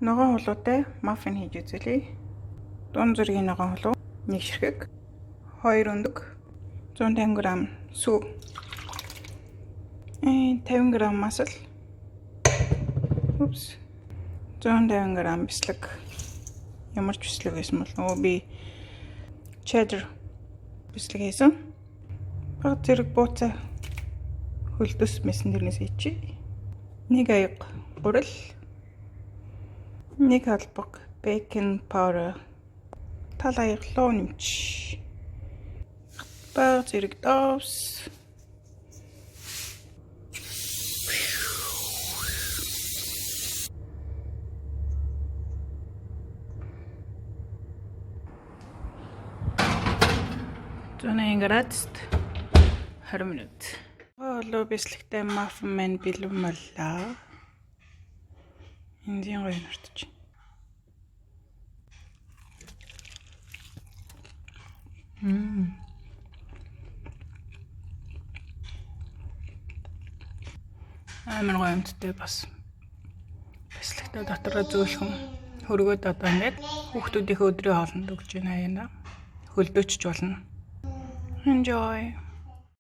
Ногоон хулуутай маффин хийж үзүүлье. Дунд зэргийн ногоон хулуу 1 ширхэг, 2 өндөг, 150 г сүү, 50 г масал, oops, 150 г бислэг. Ямар ч бислэг байсан бол нөгөө би cheddar бислэг хийсэн. Бага зэрэг бууцаа хөлдөс мэсэн тэрнээс хийчихье. Нэг аяга гурил, нэг халбаг baking powder, тал аяга луу нэмч. Бага зэрэг давс. 180 градуст 20 минут. Хулуу бислэгтэй маффин маань бэлэн боллоо. Эндийн гоё нартаж. Амар гоё амттай, бас бислэгтэй, дотороо зөөлхөн хөргөөд одоо ингээд хүүхдүүдийнхээ өдрийн хоолнд өгч байна аяна. Хөлдөөчч болно. Enjoy.